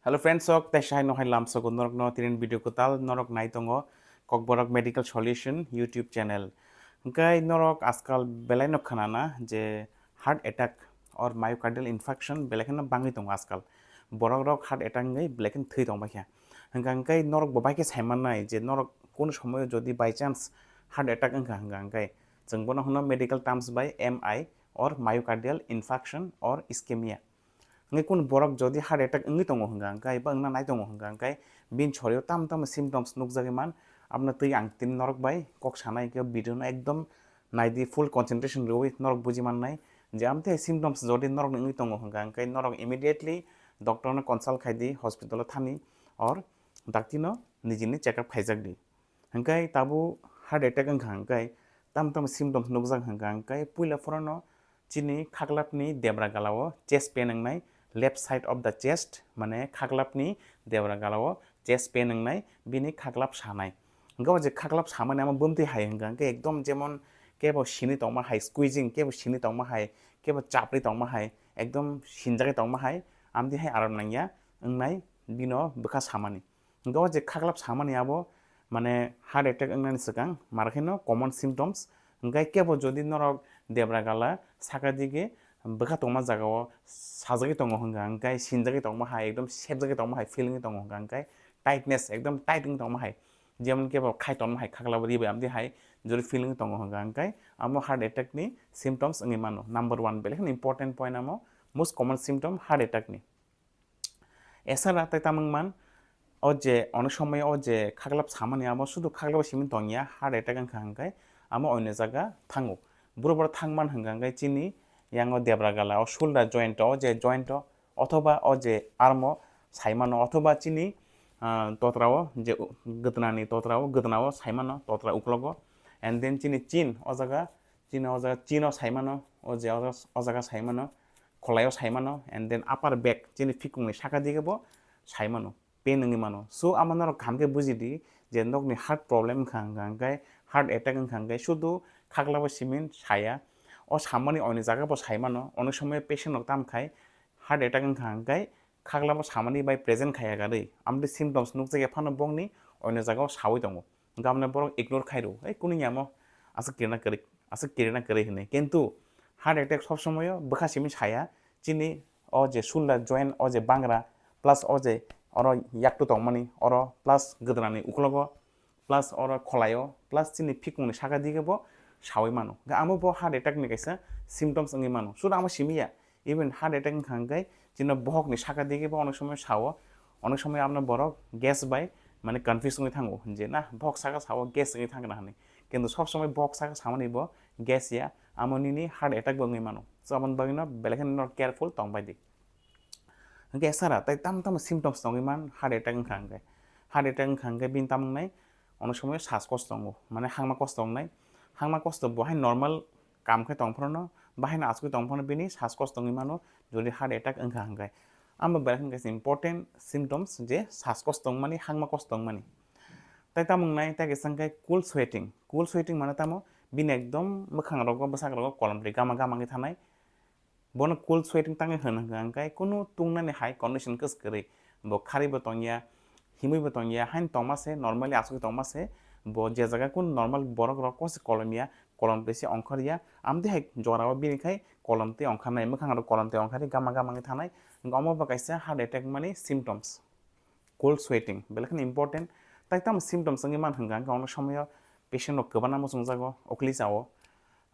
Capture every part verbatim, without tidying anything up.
Hello friends, sok tei sahai no hai lamsogo norok no tinin video kwtal norok nai tongo Kokborok Medical Solution YouTube channel. Hingkai norok askal belai no khnana je heart attack or myocardial infarction belai kheno bangwi tongo askal. Borok rok heart attack wngwi belai kheno thwi tong baikha. Hingka hingkai norok bo baikhe sai mannai je norok kun somoyo jodi by chance heart attack wngkha hingka hingkai chwng bono hwno medical terms bai M I or myocardial infarction or ischemia. Hingke kun borok jodi heart attack wngwi tongo hingka hingkai ba wngna nai tongo hingka hingkai bini sorio tamo tamo symptoms nukjagwi man, abno twi ang tini norok bai kok sanai hingke video no ekdom naidi, full concentration rwi norok buji mannai je amtwi symptoms jodi norok wngwi tongo hingka hingkai norok immediately doctor no consult khai di, hospital o thani or dakti no nijini check up khaijak di. Hingkai tabuk heart attack wngkha hingkai tamo tamo symptoms nukjak hingka hingkai puila phorono chini khaklapni debra galao chest pain wngnai, left side of the chest, mane khaklapni debra galao chest pain wngnai, bini khaklap sanai. Hingke o je khaklap samani amo bumtwi hai hingka hingke ekdom jemon kebo sini tongma hai squeezing, kebo sini tongma hai, kebo chapri tongma hai, ekdom sinjagwi tongma hai, amtwi hai aram nangya wngnai bino bwkha samani. Hingke o je khaklap samani abo mane heart attack wngnani swkang, marakheno common symptoms. Hingke kebo jodi norok debra gala saka dige bwkha tongma jagao sajagwi tongo hingka hingke sinjagwi tongma hai, ekdom sepjagwi tongma hai feeling tongo hingka hingke tightness, ekdom tight wng tongma hai, jemon kebo khai tongma hai khaklap ribai amtwi hai jodi feeling tongo hingka hingke amo heart attack ni symptoms wngwi mano. Number one, belai kheno important point amo, most common symptom heart attack ni. Esara tei tamung man, o je onek somoi o je khaklap samani abo sudu khaklap simi tongya, heart attack wngkha hingkai amo oino jaga thango. Buro boro thangman hingka hingkai chini yango debra gala o shoulder joint o, o je joint o, othoba o je arm o saimano, othoba chini, ah, totra o je u-, gdnani totra o, gdna o saimano, totra uklogo. And then chini chin o jaga, chini o jaga chin o saimano, o je o jaga, o jaga saimano, kholai o saimano, and then upper back, chini phikungni saka dige bo saimano, pain wngwi mano. So, amo norok kaham khe buji di je nokni heart problem wngkha hingka hingkai, heart attack wngkha hingkai, sudu khaklabo simin saya. O samani oini jaga bo saimano, onek somoi patient rok tam khai heart attack wngkha hingkai khaklabo samani bai present khaya gari. Amtwi symptoms nukjagya phano bongni oini jaga o sawi tongo. Hingke amne borok ignore khai rw, "Ei, kunu yamo aswk kirina kwrwi, aswk kirina kwrwi," hinwi. Kintu heart attack sob somoyo bwkha simi saya, chini o je shoulder joint, o je bangra, plus o je oro yaktu tongmani, oro plus gdnani uklogo, plus oro kholaio, plus chini phikungni saka dige bo sawi mano. Hingke amo bo heart attack ni kaisa symptoms wngwi mano. Suda amo simi ya, even heart attack wngkha hingke chini bohok ni saka dige bo onek somoi sao, onek somoi amno borok gas bai mane confuse wngwi thango je na bohok saka sao gas wngwi thangna hinwi, kintu sob somoi bohok saka samani bo gas ya, amo nini heart attack bo wngwi mano. So aboni bagwi no belai kheno norok careful tong bai di. Hingke esara tai tam tam symptoms tongwi man heart attack wngkha hingke, heart attack wngkha hingke bini tamung nai onek somoi sas kosto tongo, mane hangma kosto tongnai, hangma kosto bo hai normal kam khe tong phano, bahai no asugwi tong phano bini sas kosto wngwi mano, jodi heart attack wngkha hingkhe. Amo belai kheno kaisa important symptoms je sas kosto wngmani, hangma kosto wngmani. Tai tamo wngnai, tai kaisa hingkhe cool sweating. Cool sweating mane tamo bini ekdom mwkhang rogo, bwsak rogo kolom twi gama gama wngwi thanai. Bono cool sweating tangwi hwn hwnkha hingkhe kunu tungnani hai condition kwswk kwrwi. Bo kharwi bo tongya, himwi bo tongya, haino tongma se, normally asugwi tongma se. Bo je jaga kunu normal borok rok kose kolom ya, kolom twi se ongkhor ya, amtwi hai jora o bini khai kolom twi ongkhar nai, mwkhang rok kolom twi ongkhar ri gama gama wngwi thanai. Hingkhe omo bo kaisa heart attack mani symptoms. Cold sweating belai kheno important. Tai tamo symptoms wngwi man hwnkha hingkhe onek somoyo patient rok kwbangma muchungjago, ukli chao.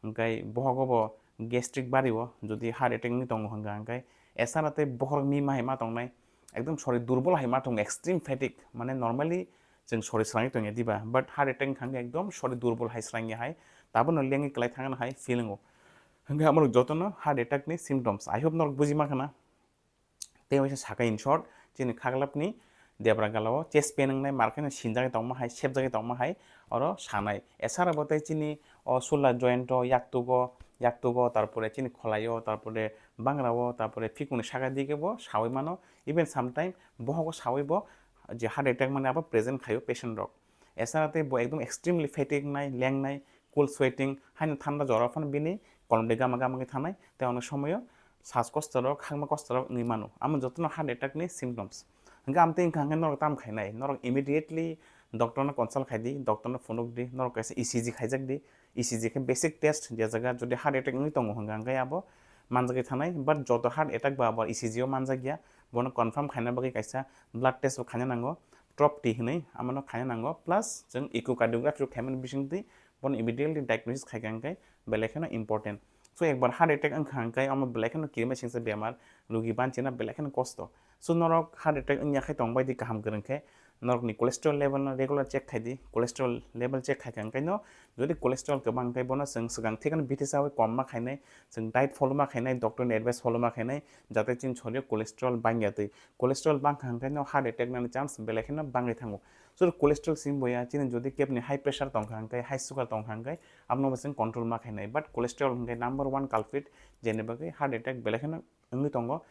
Hingkhe bohogo bo gastric bario, jodi heart attack wngwi tongo hwnkha hingkhe esara tei bohrok mima hai ma tongnai, ekdom sori durbol hai ma tongo, extreme fatigue, mane normally chwng sori swrangwi tongya diba, but heart attack wngkha hingkhe ekdom sori durbol hai swrangya hai, tabukno lengwi kwlai thangna hai feeling o. Hingkhe amorok jotono heart attack ni symptoms, I hope norok buji mankha na. Tei waisa saka in short, chini khaklapni debra gala o chest pain wngnai, markheno sinjagwi tongma hai, sepjagwi tongma hai, oro sanai. Esara bo tei chini o shoulder joint o, yaktugo, yaktugo, tarpore chini kholai o, tarpore bangra o, tarpore phikungni saka dige bo sawi mano. Even sometime bohogo sawi bo je heart attack mani abo present khaio patient rok. Esara tei bo ekdom extremely fatigue nai, lengnai, cool sweating, haino thanda jora phano bini kolom de gama gama khe thanai, tei ono somoyo sas kosto rok, hangma kosto rok wngwi mano. Amo jotono heart attack ni symptoms. Hingke amtwi wngkha hingke norok tam khainai, norok immediately doctor no consult khai di, doctor no phunuk di, norok kaisa E C G khaijak di, E C G khe basic test je jaga jodi heart attack wngwi tongo hingka hingke abo manjagwi thanai, but joto heart attack ba abo E C G o manjakya, bono confirm khaina bagwi kaisa blood test bo khaina nango, trop T hinwi amano khaina nango, plus chwng echocardiography rok khaimani bisingtwi bono immediately diagnosis khaikha hingke belai kheno important. So ekbar heart attack wngkha hingke omo belai kheno kirima singsa bemar, rugi banchina belai kheno kosto. So norok heart attack wngya khe tongbai di kaham kwrwng khe, norokni cholesterol level no regular check khai di, cholesterol level check khaikha hingke no jodi cholesterol kwbang hingke bono chwng swkang thikano bithisa wi kom ma khainai, chwng diet follow ma khainai, doctor ni advice follow ma khainai, jate chini sorio cholesterol bangya twi, cholesterol bangkha hingke no heart attack nani chance belai kheno bangwi thango. So cholesterol simi boya chini jodi kebni high pressure tongkha hingke, high sugar tongkha hingke, abono bo chwng control ma khainai, but cholesterol hingke number one culprit, jeni bagwi heart attack belai kheno wngwi tongo,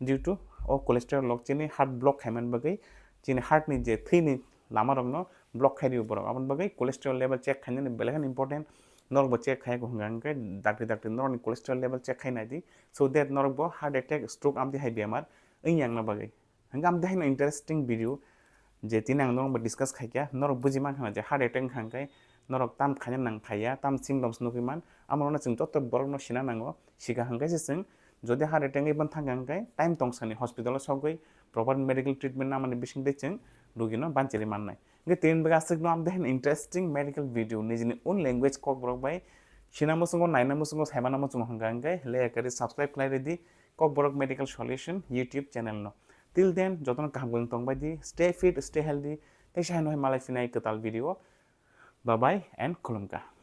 due to o cholesterol rok chini heart block khaimani bagwi, chini heart ni je thwini lama rokno block khai rio borok, aboni bagwi cholesterol level check khainani belai kheno important. Norok bo check khai hwnka hingke dakti dakti norokni cholesterol level check khai nai di, so that norok bo heart attack, stroke amtwi hai bemar wngya wngna bagwi. Hingke amtwi haino interesting video je tini ang norok bo discuss khaikha, norok buji mankha je heart attack wngkha hingke norok tam khaina nang khaiya, tam symptoms nugwi man, amorokno chwng joto borokno sina nango, sika hingke se chwng jodi heart attack wngwi ban thangkha hingke time tongsani hospital o sogwi proper medical treatment namani bisingtwi chwng rugino banchiri mannai. Hingke tini bagwi aswkno amtwi haino interesting medical video nijini own language kokborok bai sina muchungo, naina muchungo, saimana muchungo hingka hingke like kari subscribe khlai ridi Kokborok Medical Solution YouTube channel no. Till then, jotono kaham kwrwng tongbai di, stay fit, stay healthy, tei sai no hai malai phinai kwtal video. Bye bye and khulumkha.